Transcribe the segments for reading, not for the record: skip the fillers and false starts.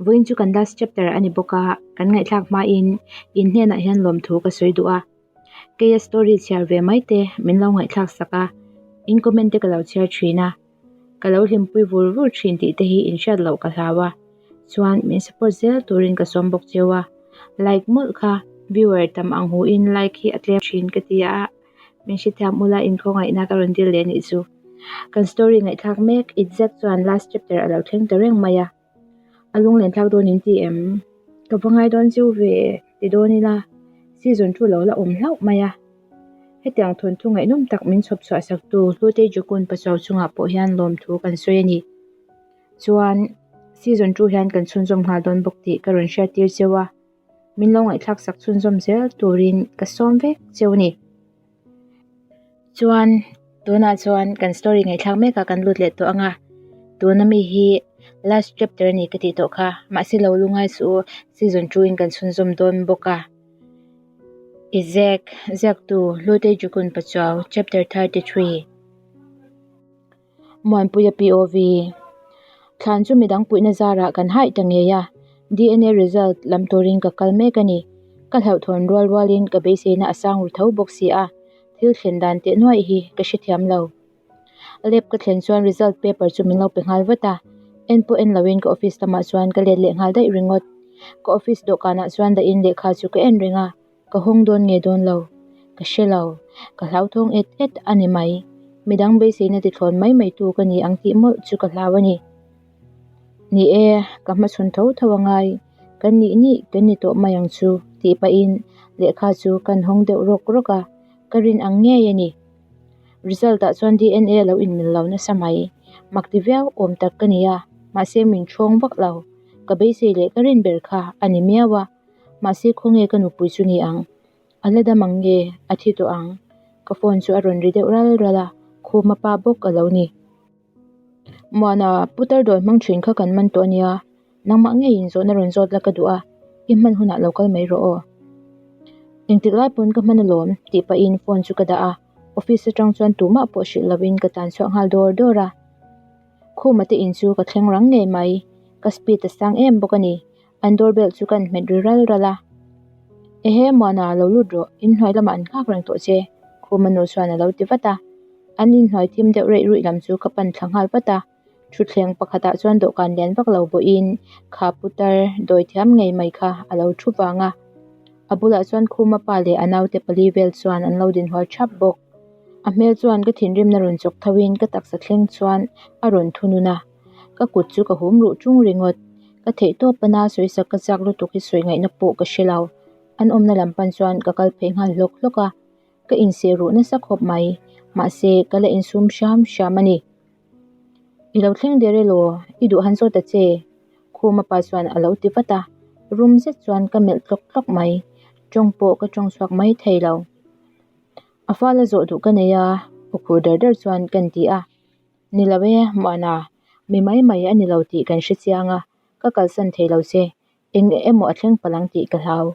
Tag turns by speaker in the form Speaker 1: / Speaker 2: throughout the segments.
Speaker 1: Vawiin chu kan last chapter a ni bawk a, kan ngaihthlak hmain in hnenah hian lawmthu ka sawi duh a. Keia story chhiar ve mai te min lo ngaihthlak sak a, in comment te ka lo chhiar thin a, ka lo hlimpui vur vur thin tih te hi in hriat loh ka hlau a, chuan min support zel turin ka sawm bawk cheu a, like mawlh kha viewer tam ang hu in like hi a tlem thin ka ti a, min hrethiam ula inkhawngaihna ka rawn dil leh anih chu. Kan story ngaihthlak mek exact chuan last chapter a lo thleng ta reng mai a. A lunglen thlak dawn in ti em? Ka va ngai dawn chiu ve ti dawn ila season two lo la awm hlauh mai a. Hetiang thawnthu ngaihnawm tak min chhawp chhuah sak tu Hlutei Jukun Pachuau chungah pawh hian lawmthu kan sawi a ni. Chuan season two hian kan chhunzawm nghal dawn bawk tih ka rawn hriat tir cheu a. Min lo ngaihthlak sak chhunzawm zel turin ka sawm vek cheu a ni. Chuan tunah chuan kan story ngaihthlak mek ah kan lut leh tawh ang a, tuna mi hi last chapter a ni ka tih tawh kha mahse lo lungai suh u season two in kan chhunzawm dawn bawk a. Isaac ziaktu Hlute Jukun Pachuau chapter 33. Muanpuia POV Thlan chu midang puihna zarah kan haih ta ngei a, DNA result lam turin ka kal mek a ni. Ka hlauhthawn rual rualin ka beiseina a sang ru tho bawk si a, thil thlen dan teh nuaih hi ka hrethiam lo. Lab ka thlen chuan result paper chu min lo pe nghal vat a, en pawh en loin ka office lamah chuan ka let leh nghal daih ringawt. Ka office dawhkanah chuan dahin lehkha chu ka en reng a. Ka hawng dawn nge dawn lo? Ka hre lo. Ka hlauthawng et et a ni mai. Midang beiseina tithlawn mai mai tu ka ni ang tih mawlh chu ka hlau a ni. Ni e, ka hmachhawn tho tho a ngai. Kan nih nih kan ni tawh mai ang chu tih pahin lehkha chu kan hawng deuh rawk rawk a, ka rin ang ngei a ni. Result ah chuan DNA a lo inmil lo nasa mai. Mak ti viau awm tak ka ni a, mahse min ṭhawng vak lo. Ka beisei leh ka rin ber kha a ni miau a. Mahse khawnge ka nupui chu ni ang? A la dam ang nge? A thi tawh ang. Ka phone chu a rawn ri deuh ral ral a, Khuma pa bawk a lo ni. Muana, putar dawi hmang thin kha kan man tawh a nia, nangmah ngeiin zawhna rawn zawt la ka duh a, i hman hunah lo kal mai rawh aw. Engtik lai pawn ka hman alawm tih pahin phone chu ka dah a, office atang chuan tumah pawh hrilh lovin ka tlan chhuak nghal dawr dawr a. Khuma te in chu ka thleng rang ngei mai, ka speed a sang em bawk a ni. An doorbell chu kan hmet ri ral ral a. Ehe Muana lo lut rawh, inhnuai lamah an nghak reng tawh che, Khuma nu chuan a lo ti vat a. An inhnuai thim deuh reih ruih lam chu ka pan thla nghal vat a. Thutthleng pakhatah chuan dawhkan lian vak lo bawhin kha putar dawi thiam ngei mai kha a lo thu vang a. A bulah chuan Khuma pa leh a naute pali vel chuan an lo dinhual thap bawk. A hmel chuan ka thinrimna rawn chawk thoin ka taksa thleng chuan a rawn thunun a. Ka kut chu ka hum ruh tung ringawt. Ka theih tawp pana sawisak ka chak lutuk hi sawi ngaihna pawh ka hre lo. An awmna lam pan chuan ka kal phei nghal hlawk hlawk a, ka inseh ruh nasa khawp mai. Mahse, ka la insum hram hram a ni. I lo thleng der elaw? I duh han zawt ta che? Khuma pa chuan a lo ti vat a, rum zet chuan ka melh tlawk tlawk mai. Tawng pawh ka tawng chhuak mai thei lo. A fala zawh duh ka nei a, aw khur dar dar chuan ka inti a. Ni lo e, Muana, mi mai mai a ni lo tih kan hre chiang a, ka kalsan thei lo che, eng emaw a thleng palh ang tih ka hlau.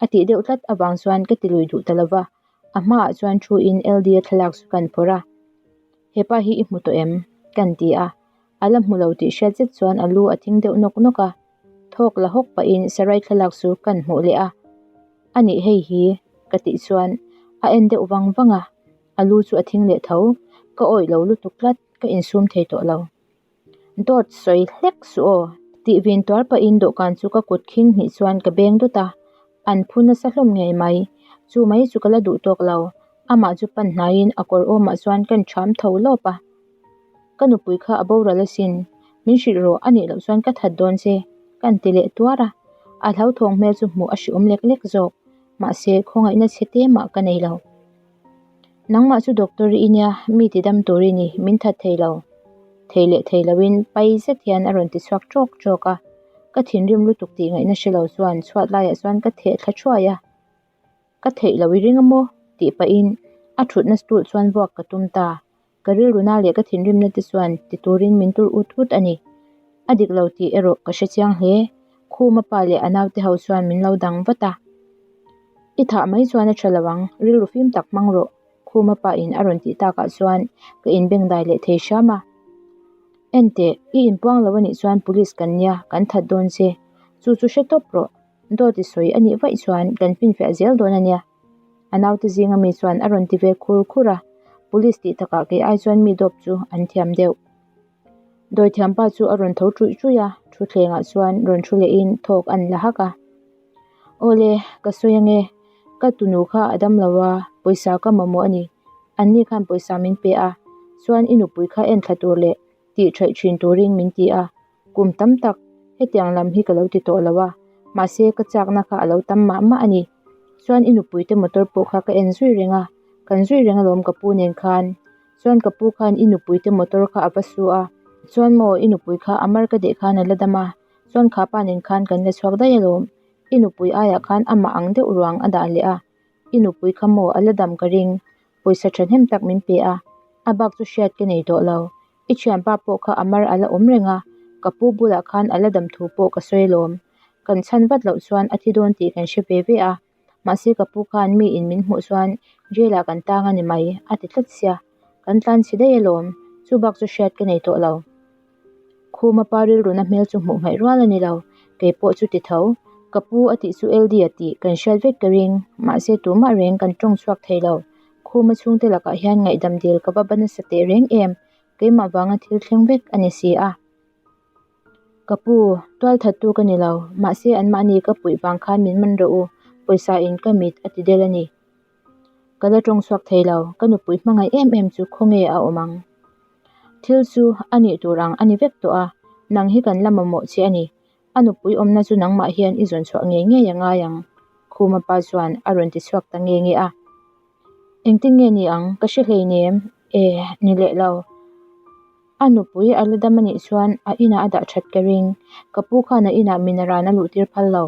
Speaker 1: A tih deuh tlat avang chuan ka ti lui duh ta lo va, a hmaah chuan thu in LD a thlalak chu kan phawrh a. Hepa hi i hmu tawh em? Kan ti a, a la hmu lo tih hriat zet chuan a lu a thing deuh nawk nawk a, thawk la hawk pahin sarai thlalak chu kan hmuh leh a. A nih hei hi, ka tih chuan a en deuh vang vang a. A lu chu a thing leh tho, ka awih lo lutuk tlat, ka insum thei tawh lo. Dawt sawi hlek suh aw, tih vin tuar pahin dawhkan chu ka kut khing hnih chuan ka beng dawt a, an phu nasa hlawm ngei mai. Chu mai chu ka la duh tawk lo, amah chu pan hnaiin a kawr awmah chuan ka intham tho lawp a. Ka nupui kha a boral asin, min hrilh rawh a nih loh chuan ka that dawn che, ka inti leh tuar a, a hlauthawng hmel chu hmuh a hreawm lek lek zawk, mahse khawngaihna chhe te mah ka nei lo. Nangmah chu doctor i nia, mi ti dam tur i ni, min that thei lo. Thei leh thei loin pai zet hian a rawn ti chhuak tawk tawk a. Ka thinrim lutuk tih ngaihna hre lo chuan chhuat laiah chuan ka theh thla thuai a. Ka theih lo i ring a maw? tih pahin a thutna stool chuan vuak ka tum ta. Ka rilruna leh ka thinrimna te chuan ti turin min tur ut ut a ni. A dik lo tih erawh ka hre chiang hle. Khuma pa leh a naute ho chuan min lo dang vat a. I thah mai chuan a tha lo ang, rilru fim tak hmang rawh, Khuma pa in a rawn tih takah chuan ka inbengdai leh thei hram a. Enteh, i inpuang lo anih chuan police kan nia, kan that dawn che. Chu chu hre tawp rawh. Dawt i sawi a nih vaih chuan kan finfiah zel dawn a nia. A naute zinga mi chuan a rawn ti ve khur khur a, police tih takah kei ai chuan mi dawp chu an thiam deuh. Dawithiampa chu a rawn tho ṭuih ṭuih a, thuthlengah chuan rawn thu lehin thawk an la hak a. Awle, ka sawi ange, ka tunu kha a dam lo a, pawisa ka mamawh a ni. Anni khan pawisa min pe a, chuan i nupui kha en thla tur leh tih ṭhaih ṭhin turin min ti a, kum tam tak hetiang lam hi ka lo ti tawh lo a, mahse ka chakna kha a lo tam mah mah a ni. Chuan i nupui te motor pawh kha ka en zui reng a, kan zui reng alawm ka pu nen khan. Chuan ka pu khan i nupui te motor kha a va su a, chuan maw i nupui kha a mar ka deh khan a la dam a, chuan kha pa nen khan kan la chhuak daih alawm, i nupui aiah khan amah ang deuh ruang a dah leh a, i nupui kha maw a la dam ka ring, pawisa thahnem tak min pe a, a bak chu hriat ka nei tawh lo, i thianpa pawh kha a mar a la awm reng a, ka pu bulah khan a la dam thu pawh ka sawi alawm, kan chhan vat loh chuan a thi dawn tih kan hre ve ve a. Mahse ka pu khan mi in min hmuh chuan jail ah kan tang a ni mai a ti tlat sia, kan tlan chhi daih alawm, chu bak chu hriat ka nei tawh lo. Khuma pa rilruna hmel chu hmuh hmaih rual a ni lo, kei pawh chu ti tho. Ka pu a tih chu LD a tih kan hriat vek ka ring, mahse tumah reng kan tawng chhuak thei lo. Khuma chhungte lakah hian ngaihdam dil ka va ba nasa teh reng em, keimah vanga thil thleng vek a ni si a. Ka pu, tual thattu ka ni lo, mahse anmahni ka puih vang khan min man rawh u, pawisa in ka mit a ti del a ni. Ka la tawng chhuak thei lo, ka nupui hmangaih em em chu khawnge a awm ang? Thil chu a nih tur ang a ni vek tawh a, nang hi kan la mamawh che a ni. A nupui awmna chu nangmah hian i zawn chhuah ngei ngei a ngai ang, Khuma pa chuan a rawn ti chhuak ta nge nge a. Engtin nge ni ang, ka hre hleinem, e, ni leh lo. A nupui a la dam a nih chuan a inah a dah that ka ring. Ka pu khan a inah min a ran a luh tir phal lo.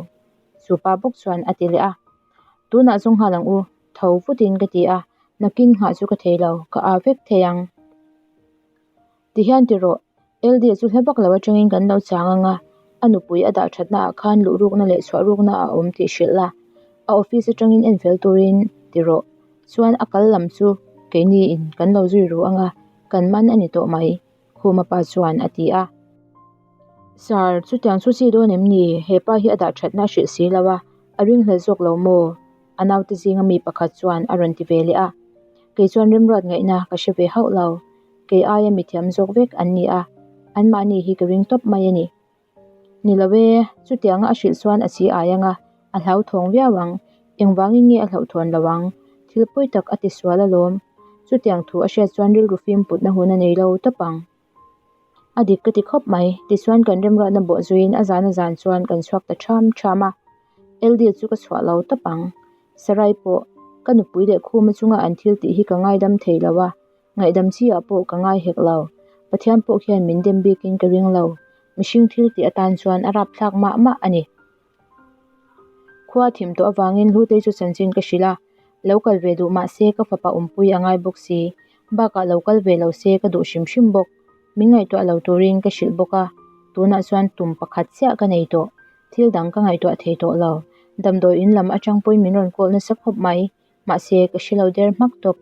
Speaker 1: Chu pa bawk chuan a ti leh a. Tunah zawng nghal ang u, tho vutin ka ti a, nakin nghah chu ka thei lo, ka aa vek thei ang. Tihian ti rawh, LD chu hla vak lo atangin kan lo chang ang a, a nupui a dah thatna ah khan luh rukna leh chhuah rukna a awm tih hrilh la, a office atangin en fel turin ti rawh. Chuan a kal lam chu keini in kan lo zui ru ang a, kan man a ni tawh mai, Khuma pa chuan a ti a. Sir, chutiang chu chi dawn em ni? He pa hi a dah thatna a hrilh si lo a, a ringhlel zawk lo maw? A naute zinga mi pakhat chuan a rawn ti ve leh a. Kei chuan remruat ngaihna ka hre ve hauh lo. Kei aia mithiam zawk vek an ni a, anmahni hi ka ring tawp mai a ni. Ni lo e, chutianga a hrilh chuan a chi ai anga, a hlauthawng viau ang. Engvangin nge a hlauhthawn lo ang? Thil pawi tak a ti sual alawm. Chutiang thu a hriat chuan rilru fim putna hun a nei lo tawp ang. A dik ka ti khawp mai, tichuan kan remruatna bawh zuiin a zan a zan chuan kan chhuak ta ṭham ṭham a. LD chu ka chhuah lo tawp ang. Sarai pawh, ka nupui leh khuma chunga an thil tih hi ka ngaidam thei lo a, Ngaihdam chi ah pawh ka ngai hek lo. Pathian pawh khian min dem bikin ka ring lo. Mihring thil tih atan chuan a rapthlak mah mah a ni. Khua thim tawh avangin Hlutei chu chanchin ka hrilh a, lo kal ve duh mah se ka fapa awmpui a ngai bawk si. Bakah lo kal ve lo se ka duh hrim hrim bawk. Min ngaihtuah lo turin ka hrilh bawk a, tunah chuan tum pakhat chiah ka nei tawh. Thil dang ka ngaihtuah thei tawh lo. Damdawi in lam atang pawhin min rawn call nasa khawp mai. Mahse ka hre lo der hmak tawp.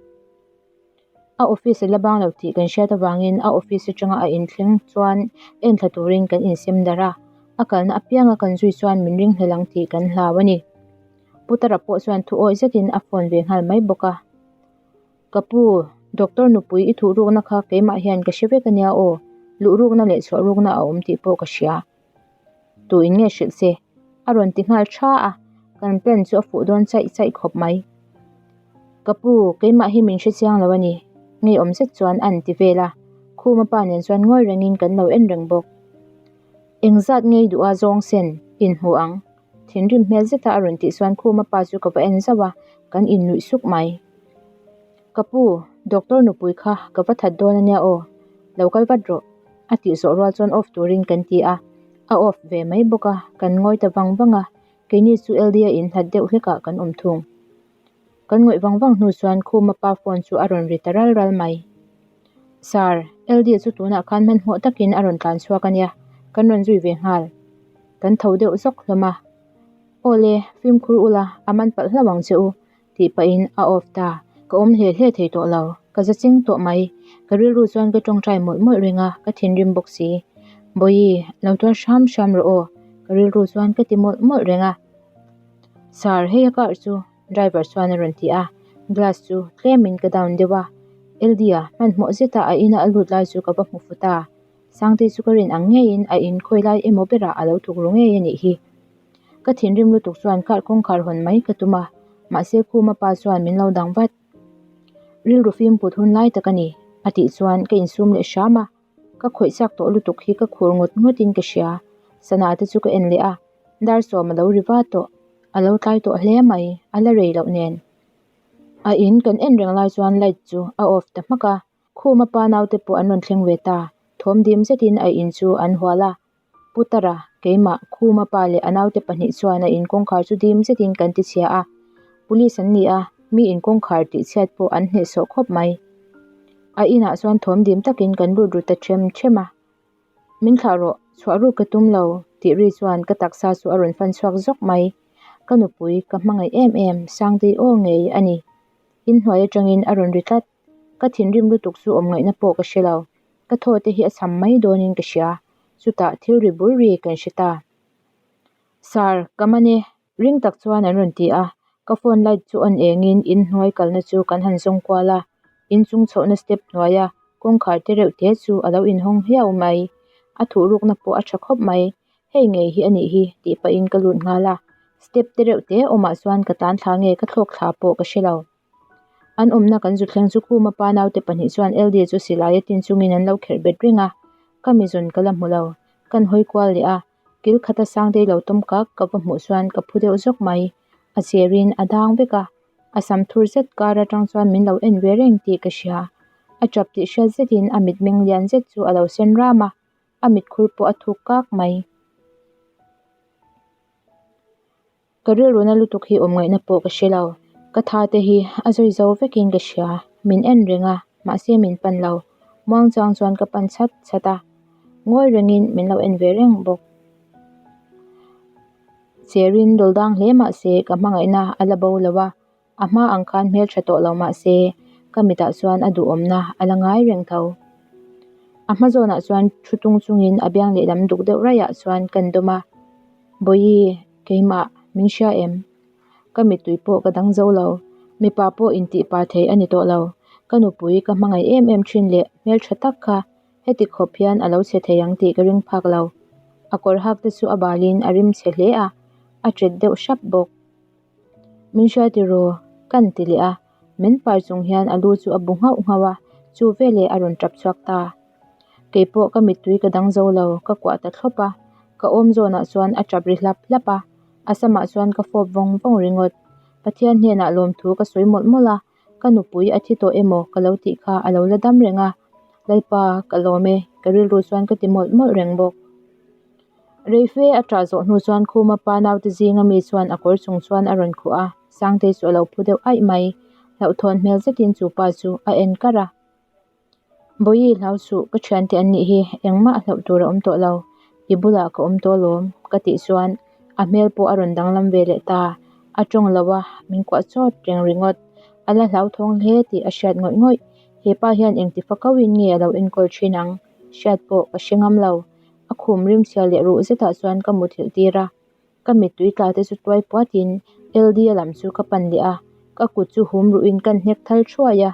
Speaker 1: A office a la bang lo tih kan hriat avangin a office atanga a inthleng chuan en thla turin kan insem darh a, a kalna apianga kan zui chuan min ringhlel ang tih kan hlau a ni. Putara pawh chuan thu awih zetin a phone ve nghal mai bawk a. Ka pu, doctor nupui i thuh rukna kha keimah hian ka hre vek ania aw, luh rukna leh chhuah rukna a awm tih pawh ka hria. Tu in nge hrilh che? A rawn ti nghal tha a, kan plan chu a fuh dawn chaih chaih khawp mai. Ka pu, keimah hi min hre chiang lo a ni, ngeiawm zet chuan a an ti vel a, Khuma pa nen chuan ngawi rengin kan lo en reng bawk. Engzat ngei duha zawng sen inhmu ang? Thinrim hmel zeta a rawn tih chuan Khuma pa chu ka va en zauh a, kan innuih suk mai. Ka pu, doctor nupui kha ka va that dawn a nia aw, lo kal vat rawh. A tih zawh rual chuan off turin kan ti a, a off ve mai bawk a, kan ngawi ta vang vang a, keini chu LD-a inhlat deuh hlekah kan awm thung. Kan ngawih vang vang hnu chuan Khuma pa phone chu a rawn ri ta ral ral mai. Sir, LD chu tunah khan hmanhmawh takin a rawn tlan chhuak a nia, kan rawn zui ve nghal. Kan tho deuh zawk hlawm a. Awle, fimkhur ula, a man palh hlauh ang che u, tih pahin a off ta. Ka awm hle hle thei tawh lo, ka za cheng tawh mai. Ka rilru chuan ka tawngtai mawlh mawlh reng a, ka thinrim bawk si. Bawihi, lo tuar hram hram rawh aw. Ka rilru chuan ka ti mawlh mawlh reng a. Sir, hei a car chu driver chuan a rawn ti a, glass chu tlemin ka down deuh a. Eldia, hmanhmawh zeta a ina a lut lai chu ka va hmu fu ta. Sangtei chu ka rin ang ngeiin a in khawi lai emaw berah a lo thuk ru ngei a nih hi. Ka thinrim lutuk chuan car kawngkhar hawn mai ka tum a, mahse Khuma pa chuan min lo dang vat. Rilru fim put hun lai tak a ni, a tih chuan ka insum leh hram a. Ka khawih chak tawh lutuk hi ka khur ngawt ngawtin ka hria. Sana te chu ka en leh a, dar sawm a lo ri va tawh. A lo tlai tawh hle mai, a la rei loh nen. A in kan en reng lai chuan light chu a off ta hmak a, Khuma pa naute pawh an rawn thleng ve ta. Thawm dim zetin a in chu an hual a. Putara, keimah, Khuma pa leh a naute pahnih chuan a in kawngkhar chu dim zetin kan ti chhia a. Police an ni a, mi in kawngkhar tih chhiat pawh an hnehsawh khawp mai. A inah chuan thawm dim takin kan lut ru ta ṭhem ṭhem a. Min thlah rawh, chhuah ruk ka tum lo, tih ri chuan ka taksa chu a rawn fan chhuak zawk mai. Ka nupui, ka hmangaih em em, Sangtei aw ngei a ni. Inhnuai atangin a rawn ri tlat. Ka thinrim lutuk chu awm ngaihna pawh ka hre lo. Ka thaw te hi a cham mai dawnin ka hria. Chutah thil ri bur ri kan hre ta. Sir, ka man e, ring tak chuan an rawn ti a. Ka phone light chu on engin inhnuai kalna chu kan han zawng kual a. Inchung chhohna step hnuaia kawngkhar te reuh te chu a lo inhawng hiau mai. A thuhrukna pawh a tha khawp mai. Hei ngei hi a nih hi tih pahin ka lut nghal a. Step te reuh te awmah chuan ka tan thla nge ka thlawk thla pawh ka hre lo. An awmna kan zu thleng chu Khuma pa naute pahnih chuan LD chu silai a tin chungin an lo kherh bet reng a, ka mizawn ka la hmu lo. Kan hawi kual leh a, kil khata Sangtei lo tawm kak ka va hmuh chuan ka phu deuh zawk mai. A cherin a dang vek a, a sam thur zet kar atang chuan min lo en ve reng tih ka hria. A tap tih hriat zetin a mitmeng lian zet chu a lo sen ram a, a mitkhur pawh a thuk kak mai. Ka rilruna lutuk hi awm ngaihna pawh ka hre lo. Ka tha te hi a zawi zo vekin ka hria. Min en reng a, mahse min pan lo. Muang chuang chuan ka pan chhat chhat a. Ngawi rengin min lo en ve reng bawk. Cherin dawl dang hle mahse ka hmangaihna a la bo lo a. A hma ang khan hmel tha tawh lo mahse ka mitah chuan a duhawmna a la ngai reng tho. A hma zawnah chuan thu tung chungin a biang lehlam duk deuh raiah chuan kan dawm a. Bawihi, keimah, min hria em? Ka mittui pawh ka dang zo lo. Mipa pawh intih pa thei a ni tawh lo. Ka nupui ka hmangaih em em thin leh hmeltha tak kha heti khawp hian a lo chhe thei ang tih ka ring phak lo. A kawr hak te chu a balin a rim chhe hle a, a ṭet deuh hrap bawk. Min hria tiraw? Kan ti leh a, min par chung hian a lu chu a bu nghauh nghauh a, chu veleh a rawn tap chhuak ta. Keipawh ka mittui ka dang zo lo, ka kuah ta thlawp a, ka awm zawnah chuan a tap ri hlap hlap a, a samah chuan ka fawp vawng vawng ringawt. Pathian hnenah lawmthu ka sawi mawlh mawlh a, ka nupui a thi tawh emaw ka lo tih kha a lo la dam reng a, Lalpa ka lawm e, ka rilru chuan ka ti mawlh mawlh reng bawk. Reife a ṭah zawh hnu chuan Khuma pa naute zinga mi chuan a kawr chung chuan a rawn khuh a, Sangtei chu a lo phu deuh aih mai. Hlauhthawn hmel zetin chu pa chu a en kar a. Bawihi hlau suh, ka thiante an nih hi, engmah hlauh tur a awm tawh lo. I bulah ka awm tawh alawm, ka tih chuan a hmel pawh a rawn danglam ve leh ta. A tawng lo a, min kuah chawt reng ringawt. A la hlauthawng hle tih a hriat ngawih ngawih. He pa hian engti fakauhin nge a lo enkawl thin ang? Hriat pawh ka hre ngam lo. A khum rimchhia leh ruh zetah chuan ka muthilh tir a, ka mittui tla te chu tuai puatin LD-a lam chu ka pan leh a, ka kut chu hum ruhin ka hnek thal thuai a,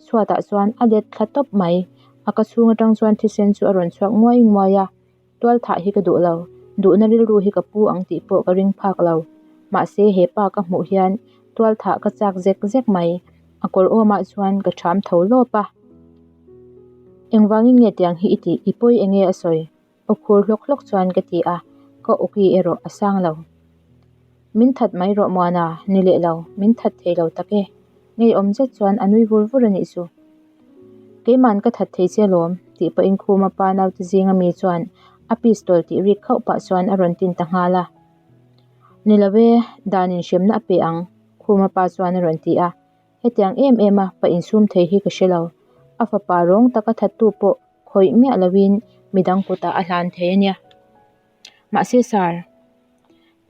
Speaker 1: chhuatah chuan a let thla tawp mai. A ka chhung atang chuan thisen chu a rawn chhuak nguai nguai a, tual thah hi ka duh lo, duhna rilru hi ka pu ang tih pawh ka ring phak lo. Mahse he pa ka hmuh hian tual thah ka chak zek zek mai, a kawr awmah chuan ka ṭham tho lawp a. Engvangin nge tiang hi i tih? I pawi enge a sawi? Aw khur hlawk hlawk chuan ka ti a, ka awki erawh a sang lo. Min that mai rawh Muana, ni leh lo, min that thei lo tak e. Ngeiawm zet chuan a nui vur vur a nih chu. Keiman ka that thei che alawm, tih pahin Khuma pa naute zinga mi chuan a pistol tih rik khauh pah chuan a rawn tin ta nghal a. Ni lo e, danin hremna a pe ang, Khuma pa chuan a rawn ti a. Hetiang em em a pa insum thei hi ka hre lo. A fapa rawng taka thattu pawh khawih miah loin midang kutah a hlan thei a nia. Mahse sir,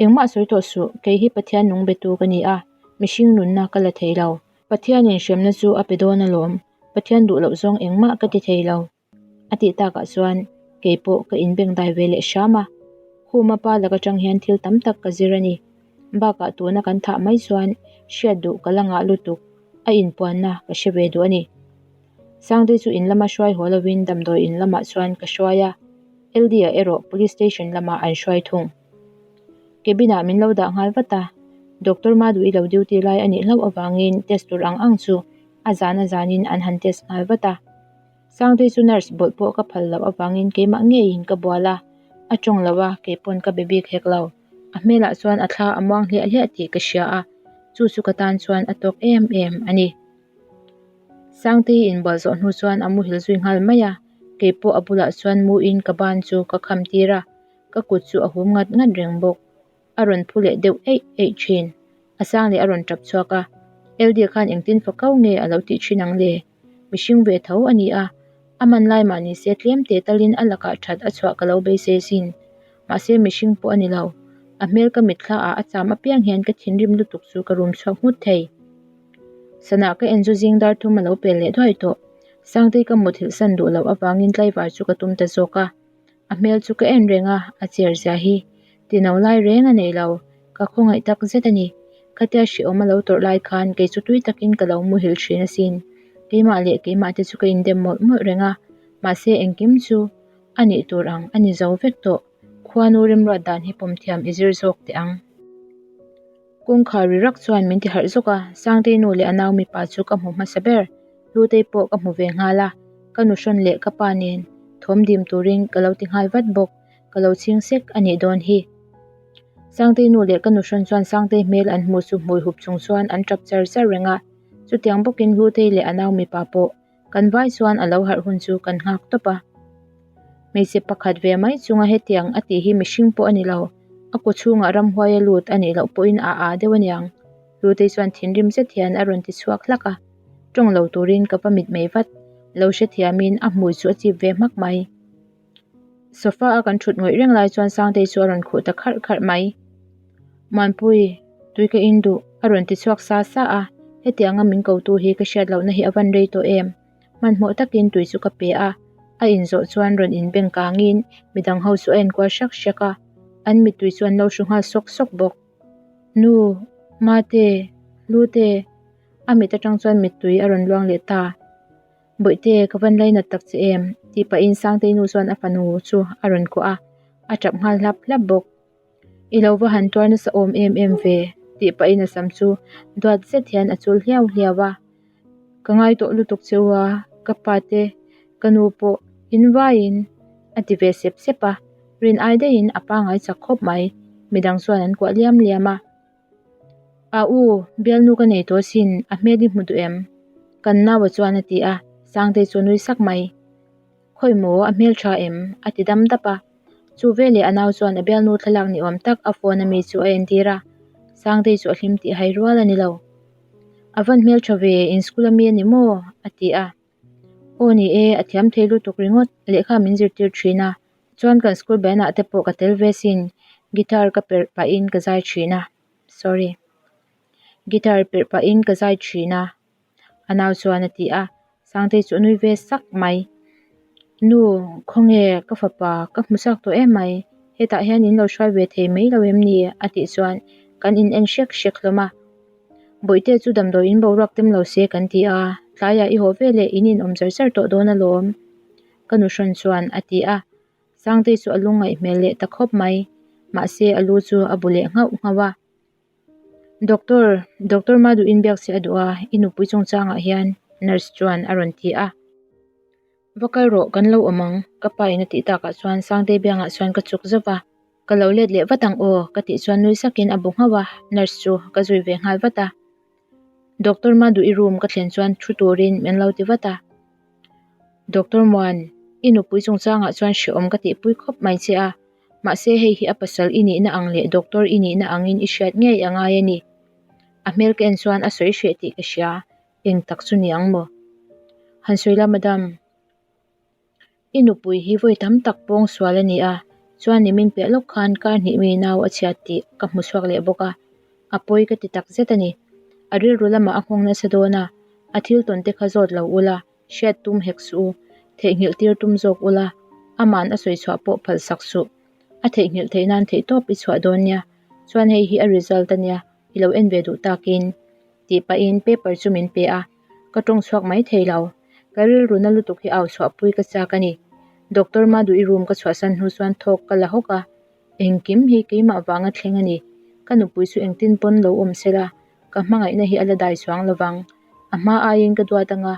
Speaker 1: engmah sawi tawh suh, kei hi Pathian nung betu ka ni a, mihring nunna ka la thei lo. Pathianin hremna chu a pe dawn alawm, Pathian duh loh zawng engmah ka ti thei lo. A tih takah chuan kei pawh ka inbengdai ve leh hram a. Khuma pa lak atang hian thil tam tak ka zir a ni. Bakah tuna kan thah mai chuan hriat duh ka la ngah lutuk, a inpuanna ka hre ve duh a ni. Sangtei chu in lama hruai haw lovin damdawi in lamah chuan ka hruai a, LD-a erawh Police Station lamah an hruai thung. Cabin-ah min lo dah nghal vat a, Doctor Madhu-i lo duty lai a nih hlauh avangin test tur ang ang chu a zan a zanin an han test nghal vat a. Sangtei chu nurse bawlh pawh ka phal loh avangin keimah ngeiin ka bual a, a tawng lo a, kei pawn ka be bik hek lo. A hmelah chuan a thla a muang hliah hliah tih ka hria a, chu chu ka tan chuan a tawk em em a ni. Sangtei inbual zawh hnu chuan a muhil zui nghal mai a, kei pawh a bulah chuan muin ka ban chu ka kham tir a, ka kut chu a hum ngat ngat reng bawk. A rawn phu leh deuh eih eih thin. A sang leh a rawn tap chhuak a, Eldia khan engtin fa kau nge a lo tih thin ang le? Mihring ve tho a ni a, a man lai mah ni se tlem teh talin a lakah that a chhuah ka lo beisei sin. Mahse mihring pawh a ni lo. A hmel ka mitthla ah a cham apiang hian ka thinrim lutuk chu ka rum chhuak nghut thei. Sana ka en chu zing dar thum a lo pel leh duai tawh. Sangtei ka muthilh san duh loh avangin tlaivar chu ka tum ta zawk a. A hmel chu ka en reng a, a cher zia hi tino lai reng a nei lo. Ka khawngaih tak zet a ni. Khatia hrehawm a lo tawrh lai khan kei chu tui takin ka lo muhil thin asin. Keimah leh keimah te chu ka indem mawlh mawlh reng a, mahse engkim chu a nih tur ang a ni zo vek tawh. Khuanu remruat dan hi pawm thiam i zir zawk teh ang. Kawngkhar ri rak chuan min ti harh zawk a, Sangtei nu leh a nau mipa chu ka hmu hmasa ber. Hlutei pawh ka hmu ve nghal a, ka nuhrawn leh ka pa nen thawm dim turin ka lo ti nghal vat bawk, ka lo chhing sek a nih dawn hi. Sangtei nu leh ka nuhrawn chuan Sangtei hmel an hmuh chu hmui hup chung chuan an tap char char reng a, chutiang bawkin Hlutei leh a nau mipa pawh Kan vai chuan a lo harh hun chu kan nghak tawp a. Hmeichhe pakhat ve mai chunga hetiang a tih hi mihring pawh a ni lo. A kaw chhungah ramhuai a lut a nih loh pawhin a aa deuh aniang. Hlutei chuan thinrim zet hian a rawn ti chhuak hlak a. Tawng lo turin ka va mitmei vat. Lo hrethiamin a hmui chu a chip ve hmak mai. Sofa a kan thut ngawih reng lai chuan Sangtei chu a rawn khuh ta kharh kharh mai. Muanpui, tui ka in duh, a rawn ti chhuak sa sa a, hetianga min kotu hi ka hriat lohna hi a van rei tawh em? Hmanhmawh takin tui chu ka pe a, a inzawh chuan rawn inbeng kangin midang ho chu a enkual hrak hrak a, an mittui chu an lo hru nghal sawk sawk bawk. Nu, Mate, Hlute, a mit atang chuan mittui a rawn luang leh ta. Bawihte, ka van lainat tak che em? tih pahin Sangtei nu chuan a fanu chu a rawn kuah a, a tap nghal hlap hlap bawk. I lo va han tuar nasa awm em em ve, tih pahin a sam chu duat zet hian a chul hliau hliau a. Ka ngai tawh lutuk che u a, ka pa te, ka nu pawh in vaiin a ti ve sep sep a, rin ai daihin a pangai chak khawp mai, midang chuan an kuah liam liam a. A u, bialnu ka nei tawh asin, a hmel i hmu duh em? Kan naua chuan a ti a, Sangtei chu a nui sak mai. Khawi maw, a hmel tha em? a ti dam dap a. Chu veleh a nau chuan a bialnu thlalak ni awm tak a phone ami chu a entir a, Sangtei chu a hlim tih hai rual a ni lo. A van hmel tha ve, in school ami a ni maw? a ti a. Aw ni e, a thiam thei lutuk ringawt, lehkha min zirtir thin a, chuan kan school band ah te pawh ka tel ve sin, guitar ka perh pahin ka zai thin a, sorry, guitar perh pahin ka zai thin a, a nau chuan a ti a, Sangtei chu a nui ve sak mai, Nu, khawnge ka fapa ka hmu chak tawh em mai, hetah hian in lo hruai ve thei mai lo em ni? a tih chuan kan in en hrek hrek hlawm a. Bawihte chu damdawi in boruak tem lo se kan ti a, tlaiah i haw veleh in inawm char char tawh dawn alawm, ka nu hrawn chuan a ti a. Sangtei chu a lungngaih hmel leh ta khawp mai, mahse a lu chu a bu leh nghauh nghauh a. Doctor, Doctor Maduhin biak che a duh a, i nupui chungchangah hian nurse chuan a rawn ti a. Va kal rawh, kan lo awm ang, ka pa in a tih takah chuan Sangtei biangah chuan ka chuk zauh va. Ka lo let leh vat ang aw, ka tih chuan nui sakin a bu nghauh a, nurse chu ka zui ve nghal vat a. Doctor Maduhi room ka thlen chuan thu turin min lo ti vat a. Doctor Muan, i nupui chungchangah chuan hrehawm ka tihpui khawp mai che a, mahse hei hi a pasal i nihna ang leh doctor i nihna angin i hriat ngei a ngai a ni. A hmel ka en chuan a sawi hreh tih ka hria, Eng tak chu ni ang maw? Han sawi la madam. I nupui hi vawi tam tak pawng sual a ni a, chuan nimin piah lawk khan kar hnih mi nau a chhiat tih ka hmu chhuak leh bawk a, a pawi ka ti tak zet a ni. A rilru lamah a nghawng nasa dawn a, a thil tawn te kha zawt lo ula, hriat tum hek suh u, theihnghilh tir tum zawk ula, aman a sawi chhuah pawh phal sak suh. A theihnghilh theih nan theihtawp i chhuah dawn nia. Chuan hei hi a result a nia, i lo en ve duh takin. Tih pahin paper chu min pe a, ka tawng chhuak mai thei lo. Ka rilru na lutuk hi au chhuahpui ka chak a ni. Doctor Madhu-i room ka chhuahsan hnu chuan thawk ka la hawk a, engkim hi keimah vanga thleng a ni. Ka nupui chu engtin pawn lo awm sela, ka hmangaihna hi a la dai chuang lovang. A hma aiin ka duat anga,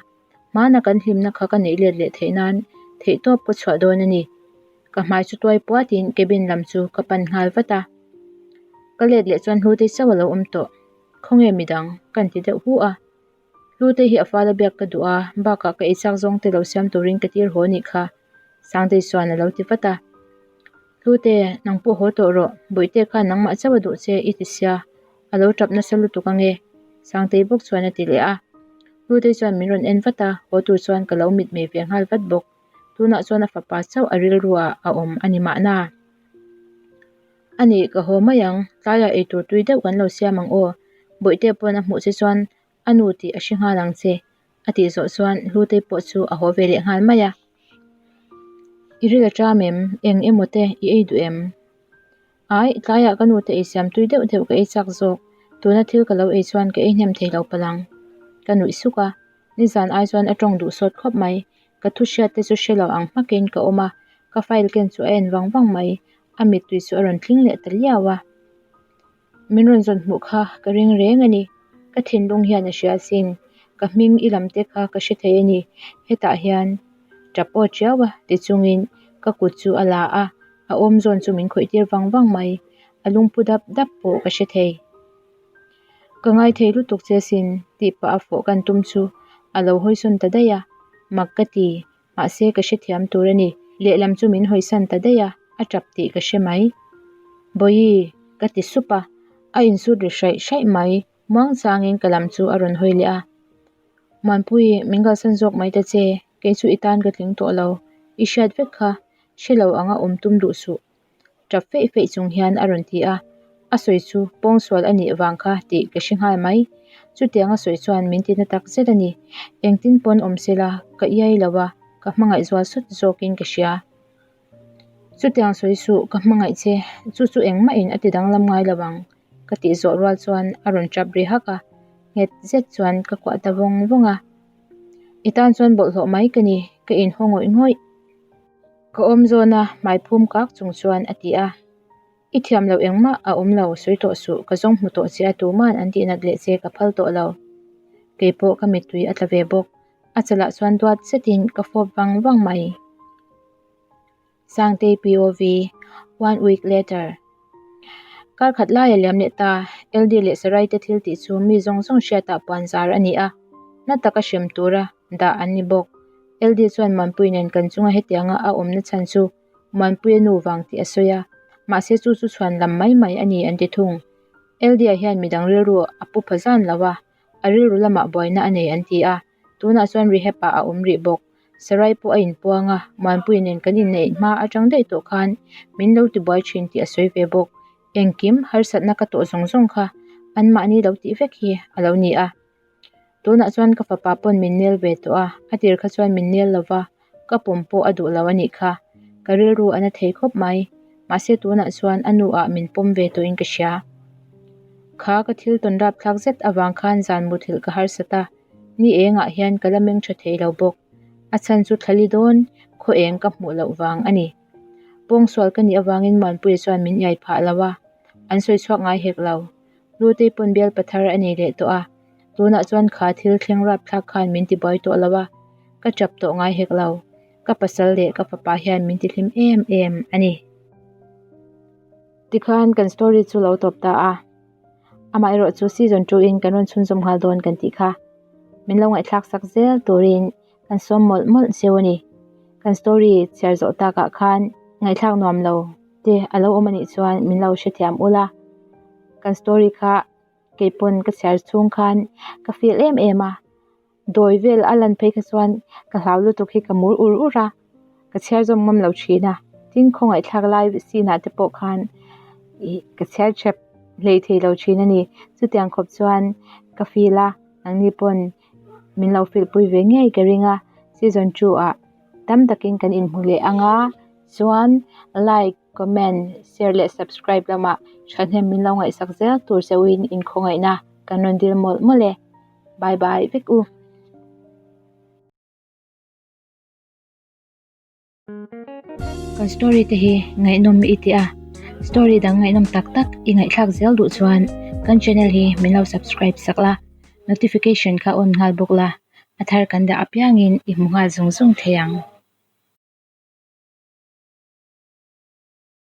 Speaker 1: hmana kan hlimna kha ka neih let leh theih nan theihtawp ka chhuah dawn a ni. Ka hmai chu tuai puatin cabin lam chu ka pan nghal vat a. Ka let leh chuan Hlutei chauh a lo awm tawh. Khawnge midang? Kan ti deuh hu a. Hlutei hi a fala biak ka duh a, bakah ka eichak zawng te lo siam turin ka tir haw nih kha, Sangtei chuan a lo ti vat a. Hlute, nang pawh haw tawh rawh, Bawihte khan nangmah chauh a duh che i ti sia, a lo tap nasa lutuk ange, Sangtei bawk chuan a ti leh a. Hlutei chuan min rawn en vat a, haw tur chuan ka lo mitmei ve nghal vat bawk. Tunah chuan a fapa chauh a rilruah a awm a ni mahna. A nih, ka haw mai ang, tlaiah eitur tui deuh kan lo siam ang aw, Bawihte pawn a hmuh che chuan a nu tih a hre nghal ang che, a tih zawh chuan Hlutei pawh chu a haw ve leh nghal mai a. I ril a ṭam em? Eng emaw te i ei duh em? Ai, tlaiah ka nu te ei siam tui deuh deuh ka ei chak zawk, tuna thil ka lo ei chuan ka ei hnem thei lo palh ang, ka nuih suk a, nizan ai chuan a ṭawng duh sawt khawp mai, ka thu hriat te chu hre lo ang hmakin ka awm a, ka file ken chu a en vang vang mai, a mittui chu a rawn tling leh ta liau a. Min rawn zawn hmuh kha ka ring reng a ni. Ka thinlung hian a hria sin. Ka hming i lam te kha ka hre thei a ni. Hetah hian tap aw tiau a ti chungin ka kut chu a la a, a awm zawn chu min khawih tir vang vang mai. A lungpu dap dap pawh ka hre thei. Ka ngai thei lutuk che sin tih pah a fawh kan tum chu a lo hawisawn ta daih a, mak ka ti. Mahse ka hrethiam tur a ni. Lehlam chu min hawisan ta daih a, a tap tih ka hre mai. Bawihi, ka ti sup a, a insut ri hraih hraih mai. Muangchangin ka lam chu a rawn hawi leh a. Muanpui, min kalsan zawk mai ta che, kei chu i tan ka tling tawh lo. I hriat vek kha, hre lo anga awm tum duh suh. Tap feih feih chung hian a rawn ti a, a sawi chu pawngsual a nih vang kha tih ka hre nghal mai. Chutiang a sawi chuan min tina tak zet a ni. Engtin pawn awm se la, ka iai lo a, ka hmangaih zual sawt zawkin ka hria. Chutiang sawi suh, ka hmangaih che, chu chu engmahin a ti danglam ngai lo ang, ka tih zawh rual chuan a rawn tap ri hak a, nghet zet chuan ka kuah ta vawng vawng a. I tan chuan bawlhhlawh mai ka ni, ka inhaw ngawih ngawih. Ka awm zawn a, hmai phum kak chung chuan a ti a. I thiam loh engmah a awm lo, sawi tawh suh, ka zawng hmu tawh che a tuman an tih nat leh che ka phal tawh lo. Keipawh ka mittui a tla ve bawk, a chalah chuan duat zetin ka fawp vang vang mai. Sangtei POV, One week later. Kar khat lai a liam leh ta, LD leh Sarai te thil tih chu mi zawng zawng hriatah puan zar a ni a, na taka hrem tura dah an ni bawk. LD chuan Muanpui nen kan chunga hetianga a awmna chhan chu Muanpuia nu vang tih a sawi a, mahse chu chu chhuan lam mai mai a ni an ti thung. LD-a hian midang rilru a pu pha zan lo a, a rilru lamah buaina a nei an ti a, tunah chuan rehab-ah a awm rih bawk. Sarai pawh a inpuang a, Muanpui nen kan inneih hma atang daih tawh khan min lo tibuai thin tih a sawi ve bawk. Engkim harsatna ka tawh zawng zawng kha anmahni lo tih vek hi a lo ni a. Tunah chuan ka fapa pawn min nel ve tawh a, a tir kha chuan min nel lo va, ka pawm pawh a duh lo a nih kha. Ka rilru a na thei khawp mai, mahse tunah chuan a nu ah min pawm ve tawhin ka hria. Kha ka thil tawn rapthlak zet avang khan zan muthilh ka harsat a, ni engah hian ka la meng tha thei lo bawk. A chhan chu thlali dawn khaw eng ka hmuh loh vang a ni. Pawngsual ka nih avangin Muanpuia chuan min iai phah lo a, an sawi chhuak ngai hek lo. Lutei pawn bial pathar a nei leh tawh a, tunah chuan kha thil thleng rapthlak khan min ti buai tawh lo a, ka tap tawh ngai hek lo, ka pasal leh ka fapa hian min ti hlim em em a ni. Tikhan kan story chu lo tawp ta a, amaherawh chu season 2 in kan rawn chhunzawm nghal dawn kan tih kha min lo ngaihthlak sak zel turin kan sawm mawlh mawlh cheu a ni. Kan story chhiar zawh takah khan ngaihthlak nuam lo te a lo awm a nih chuan min lo hrethiam ula, kan story kha keipawn ka chhiar chhung khan ka feel em em a, dawi vel a lan phei kha chuan ka hlau lutuk hi ka mur ur ur a, ka chhiar zawm ngam lo thin a, tin khawngaihthlak lai scene ah te pawh khan ih ka chhiar chep hlei thei lo thin a ni, chutiang khawp chuan ka feel a, nangni pawn min lo feel pui ve ngei ka ring a, season 2 ah tam takin kan inhmu leh ang a. Chuan like, comment, share leh subscribe lamah thahnem min lo ngaihsak zel tur chauhin inkhawngaihna kan rawn dil mawlh mawlh e. Bye bye vek u. Kan story te hi ngaihnawm i ti a, story dang ngaihnawm tak tak i ngaihthlak zel duh chuan kan channel hi min lo subscribe sak la, notification kha on nghal bawk la, a thar kan dah apiangin i hmu nghal zung zung thei ang.